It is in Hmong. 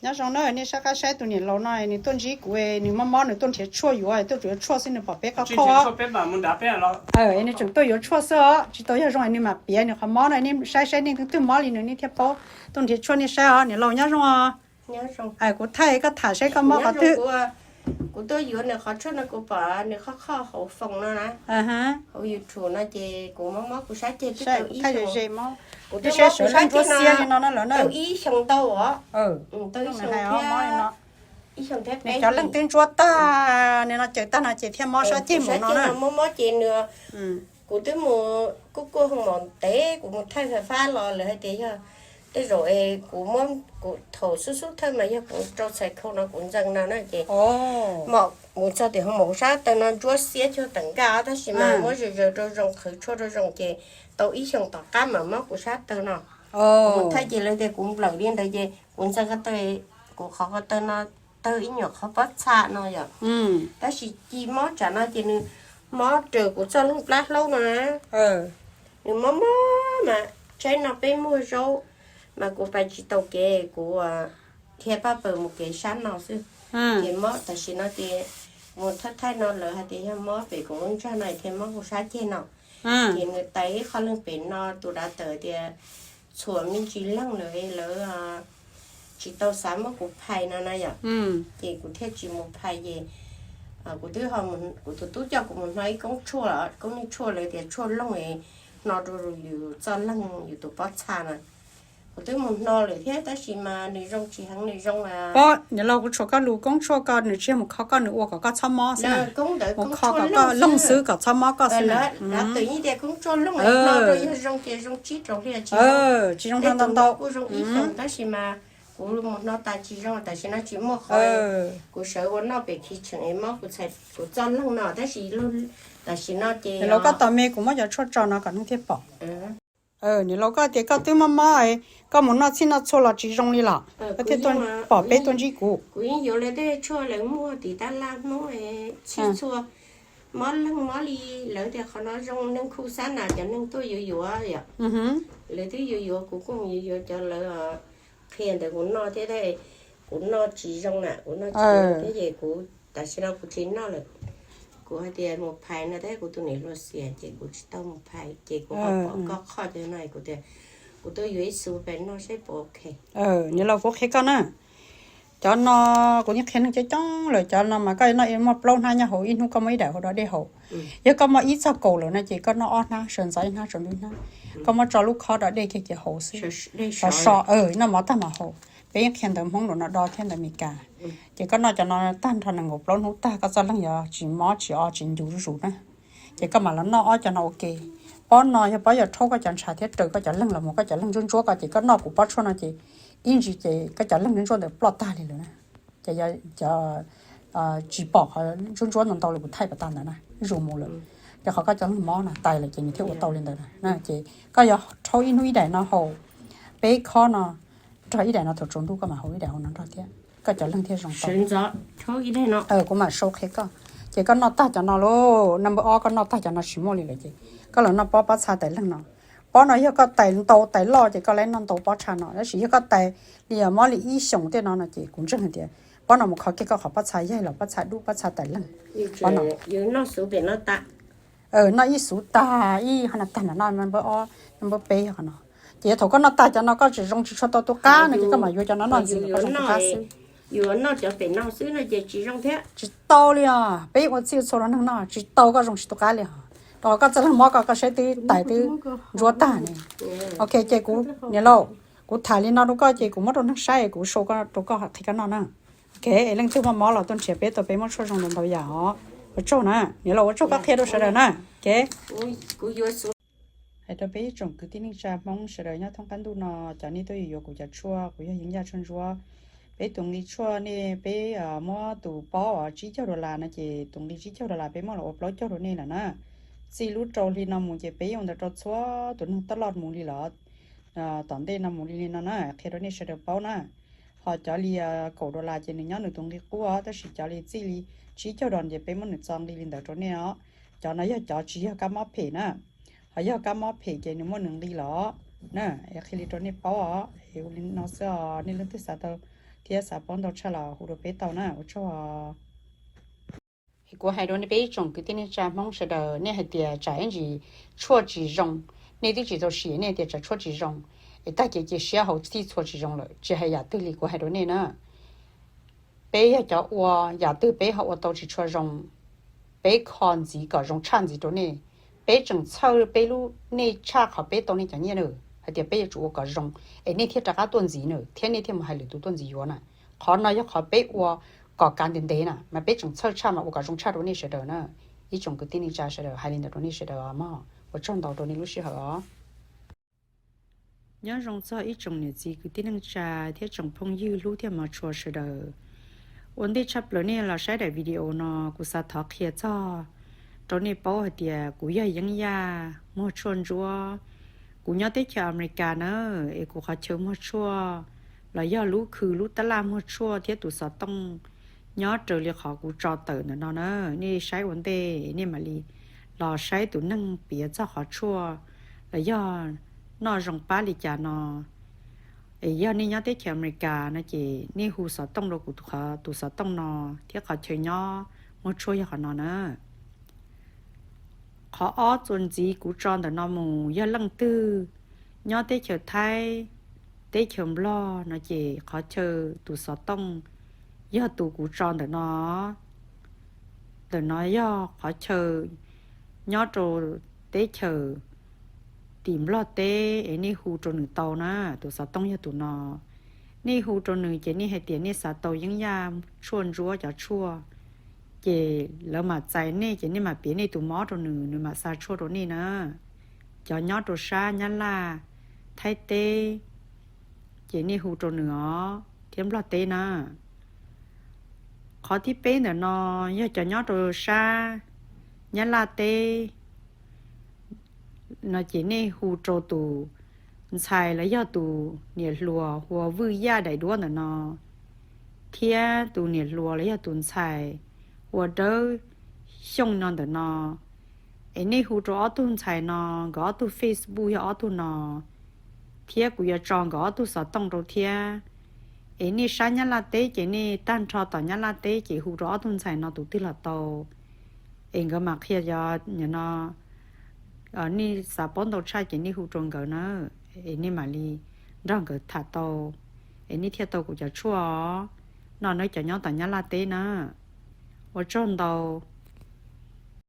Nyob zoo na, nej saib qab saib tus niam laus no, nws tuaj ntsib kuv, nws mob mob nws tuaj nrhiav tshuaj yuav, tuaj yuav tshuaj xwb nws pom peb qab qhoj. Nws tseem tuaj yuav tshuaj xwb os, tsis tau yog zoo nws mam piav nws qhov mob no, nej saib saib nej twg mob li nws nej thiaj paub. Tuaj nrhiav tshuaj nej saib os, niam laus nyob zoo os. Kuv thaij koj tham saib koj mob qhov twg. Kuv tuaj yuav nws qhov tshuaj no kuv pom nws qhov qhoj hauv foos no na, hauv YouTube no ces kuv mob mob kuv sab ceg twb tau ib xyoos. Kuv twb mob kuv sab ceg no tau ib xyoos ntau os. Tau ib xyoos thiab, ib xyoos thiab peb. Cov leeg twb ntsuab tag, nws no caws tag no ces thiaj mob sab ceg mus no na. Mob mob ces nws, kuv twb mus kuj kuaj hoo maum ntev, kuv mus thawj fab fab los lawv hais tias yog tej zaum es kuv muab, kuv thaum xub xub thawj mas yog kuv rau txhais khau no kuv ntxees no na ces mam mus txog tim hoo maum sab taw no ntsuab xiab cuag tawm nkaj tab sis mas muab zaws zaws rau zoo qhwv tshuaj rau zoo ces tau ib xyoos tom qab mam mob kuv sab taw no. Kuv mus thawj ces lawv tias kuv nplawm li ntawd ces kuv ntxees ko taw, kuv qhov ko taw no tawg ib nyuam qhov pob txha no yom. Tab sis ci mob tsam no ces nws mob raws kuv txoj leeg plab hlaub no na. Nws mob mob mas tsaib no peb muag zaub mas kuv pais tsis tau kev kuv thiaj pab pawg mus kev sab no xwb. Ces mob tam sim no ces mus thawj thaij no lawv hais tias yog mob pem kuv lub ntsag no thiaj mob kuv sab ceg no. Ces nws tais ib qho leeg pem no tus dav tawm tias txhuam me ntsis leeg lawm lawv tsis tau xav muab kuv phais no na yom. Ces kuv thiaj tsis mus phais ces kuv twb, kuv tus tub coj kuv mus hno ib koob tshuaj, koob niag tshuaj lawv tias tshuaj looj es hno rau yus txoj leeg yus tus pob txha na. Kuv twb mus hno lawm thiab tab sis mas nws zoo tsis heev, nws zoo. Niam laus, kuv tshuam koj lus, koob tshuaj ko nws tsis yog mus kho koj, nws ua kom koj txhob mob xwb na. Mus kho kom koj loog xwb, kom txhob mob koj xwb na. Tsis zoo ntau ntau. Tab sis mas kuv mus hno tas tsis zoo, tam sim no tsis muaj qhov, kuv sawv ua noj pem khi tseem es mob kuv txoj leeg no tab sis tam sim no ces. Niam laus, koj tos me kuv muab cov tshuaj tso no kom neeg thiaj pom. Niam laus, koj tias koj twb mob mob, koj mus noj txhij noj txhua los tsis zoo li los koj thiaj tuaj pom peb tuaj ntsib kuv. Kuv yeej yuav lawv tej tshuaj lawv muag tim tab laj Hmoob, txhij txhua, mob leeg mob li, lawv tias qhov no zoo, neeg khu xab nas cov neeg tuaj yuav yuav yom. Lawv twb yuav yuav, kuv kuj mus yuav yuav cov lawv qhia ntawd kuv noj thiab, kuv noj tsis zoo na, kuv noj tsis zoo thiab ces kuv tam sim no kuv tsis noj lawm. Kuv hais tias mus phais no thiab kuv tus niam hluas xiam ces kuv tsis tau mus phais ces kuv ho pom koj qhoj cov no kuv tias kuv tuaj yuav ib xus pais noj saib puas ok. Niam laus, kuv qhia koj na, cov no kuv yeej qhia neeg coob coob lawm, cov no mas koj noj muaj plaub hnab nyob hauv, ib hnub koj muab ib daim hau dov dej haus. Yog koj muaj ib txog kaum lawm no ces koj noj ob hnab, sawv ntxov ib hnab tsaus ntuj ib hnab, koj muab tso lub khob dov dej kiag ces haus xwb. So so, noj mov tag mam haus. Peb yeej qhia ntawv Hmoob rau no do thiab ntawv Meskas. Ces koj noj cov no tag nrho nees nkaum plaub hnub tag koj txoj leeg yuav tsis mob tsis o tsis ncu zuj zus na. Ces koj mam los noj ob cov no ua ke. Pob no yog pob yog rhaub koj cov ntshav thiab raws koj cov leeg los mus koj cov leeg ntsuab ntsuab koj ces koj noj kuv pob tshuaj no ces ib ntsis ces koj cov leeg ntsuab ntsuab ntawd ploj tag li lawm na. Ces cov tsis pom qhov ntsuab ntsuab ntau ntau li kuv thaij pas tas ntawd na, zuj zus mus lawm. Ces qhov koj cov leeg mob na tais lawm ces nws thiaj ua tau li ntawd na. Ces koj yuav rhaub ib hnub ib daim no haus peb khob no nrog ib daim no thaum tsaus ntuj koj mam haus ib daim hauv no nrog thiab, koj cov leeg thiaj zoo tau. Kuv mam sau qhia koj. Ces koj noj tag cov no lauj, naj npawb ob koj noj tag cov no tsis muaj li lawm ces koj los noj pob pob txha tais leeg no. Pob no yog koj tais ntau tais loj ces koj lab noj ntau pob txha no, tab sis yog koj tais li mob li ib xyoos tej no no ces kuv ntseeg hais tias pob no mus kho kiag koj qhov pob txha yaig los pob txha dub pob txha tais leeg. Pob no noj ib xuv tag ib ho no tag mam noj npawb ob npawb peb yog qhov no. Ces yog thaum koj noj tag cov no koj tseem zoo tsis tshua tau tus qab no ces koj mam yuav cov no noj ntxiv kom koj zoo tus qab xwb. Yuav noj cov pem no xwb no ces tsis zoo thiab. Tsis tau li os, peb ua txhij ua txhua rau neeg noj tsis tau, koj zoo tsis tus qab li os. Rau qhov koj txoj leeg mob koj, koj saib twb tais twb ntsuab tag ne. Ok ces kuv, niam laus, kuv tham li no rau koj ces kuv muab rau neeg saib kuv sau rau koj qhia koj noj na. Ok, es leej twg mob mob los tuaj nrhiav peb tau, peb muab tshuaj zoo ntau ntau yam os. Ua tsaug na, niam laus ua tsaug koj qhia rau sawv daws na. Ok. Hais rau peb ib tsoom kwv tij neej tsa Hmoob sawv daws nyob thoob qab ntuj no, cov nej tuaj yuav yuav kuv cov tshuaj, kuv yog Yeeb Yaj Tshuaj Ntsuab. Peb tus nqi tshuaj nej, peb muab tus pob uas tsib caug dollar no ces tus nqi tsib caug dollar peb muab los ua plaub caug rau nej lawm na. Txij lub rau hli no mus ces peb yuav ua ntawd rau txhua tus neeg taj loj mus li los tom ntej no mus li li no na, qhia rau nej sawv daws paub na. Ho cov li kaum dollar ces nws nyob nws tus nqi qub os, tab sis cov li txij li tsib caug dollar ces peb muab nws txo nqi li ntawd rau nej os. Cov no yog cov tsis yog kab mob phem na, ho yog kab mob phem ces nws muaj nws nqi los na. Es qhia li rau nej paub os, es ua li no xwb os, nej leej twg xav tau thiab xav paub ntau tshaj los hu rau peb tau na, ua tsaug. Kuv hais rau nej peb ib tsoom kwv tij neej tsa Hmoob sawv daws, nej hais tias tsam ib ntsis tshuaj tsis zoo, nej twb tsis txaus siab, nej tias tsam tshuaj tsis zoo, es tag kis cia siab hauv txhij txhua tsis zoo lawm, tsis hais yam twg li kuv hais rau nej na. Peb yog cov ua, yam twg peb ho ua tau tsis tshua zoo, peb kho ntxiv kom zoo tshaj ntxiv rau nej. Peb tseem txhawj peb lub nej tshaj qhov peb tau nej cov nyiaj na, hais tias peb yuav tsum ua kom zoo, es nej thiaj rov qab tuaj ntxiv na, thiab nej thiaj mus hais lwm tus tuaj ntxiv yuav na. Qhov no yog qhov peb ua kom kav ntev ntev na, mas peb tseem txhawj tshaj mas ua kom zoo tshaj rau nej sawv daws na. Ib tsoom kwv tij neej tsa sawv daws, hais li ntawd rau nej sawv daws os mog, ua tsaug ntau rau nej lub sij hawm os. Nyob zoo txog ib tsoom niam txiv kwv tij neej tsa thiab tsoom phooj ywg hlub thiab hmov tshua sawv daws. Ua ntej tshaj plaws nej los saib daim video no, kuv xav thov qhia txog rau nej paub hais tias kuv yog Yeeb Yaj muag tshuaj ntsuab. Kuv nyob teb chaws Amelikas na, es kuv qhov chaw muag tshuaj los yog lub khw lub tab laj muag tshuaj thiab tus xov tooj nyob raws li qhov kuv tso tawm ntawm no na. Nej saib ua ntej nej mam li los saib tus neeg piav txog qhov tshuaj los yog noj zoo pab li cas no. Es yog nej nyob teb chaws Amelikas no ces nej hu xov tooj rau kuv tus xov tooj no, thiab qhov chaw nyob muag tshuaj yog qhov no na. Qhov ob txuas ntxiv kuv tso ntawm no mus, yog leej twg nyob teb chaws Thaib, teb chaws Nplog no ces qhov chaw tus xov tooj yog tus kuv tso ntawm no. Ntawm no yog qhov chaw nyob rau teb chaws tim Nplog teb es nej hu rau nws tau na, tus xov tooj yog tus no. Nej hu rau nws ces nej hais tias nej xav tau Yeeb Yaj tshuaj ntsuab cov tshuaj, ces lawv mam txais nej ces nej mam piav nej tus mob rau nws, nws mam xa tshuaj rau nej na. Cov nyob rau sab Nyab Laj, Thaib teb, ces nej hu rau nws os, thiab Nplog teb na. Qhov thib peb ntawm no yog cov nyob rau sab Nyab Laj teb no ces nej hu rau tus ntxhais los yog tus niam hluas hu ua Vwj Yaj daim duab ntawm no, thiab tus niam hluas los yog tus ntxhais hu ua Dawb Xyooj no ntawm no. Es nej hu rau ob tug ntxhais no, nkawd ob tug Facebook yog ob tug no, thiab kuv yuav tso nkawd ob tug xov tooj rau thiab. Es nej sab Nyab Laj teb ces nej tag nrho tom Nyab Laj teb ces hu rau ob tug ntxhais no tus twg los tau. Es nkawd mam qhia cov no, nej xav paub ntau tshaj ces nej hu rau nkawd na, es nej mam li nrog nkawd tham tau, es nej thiaj tau kuv cov tshuaj os. No nawb cov nyob tom Nyab Laj teb na. Ua tsaug ntau.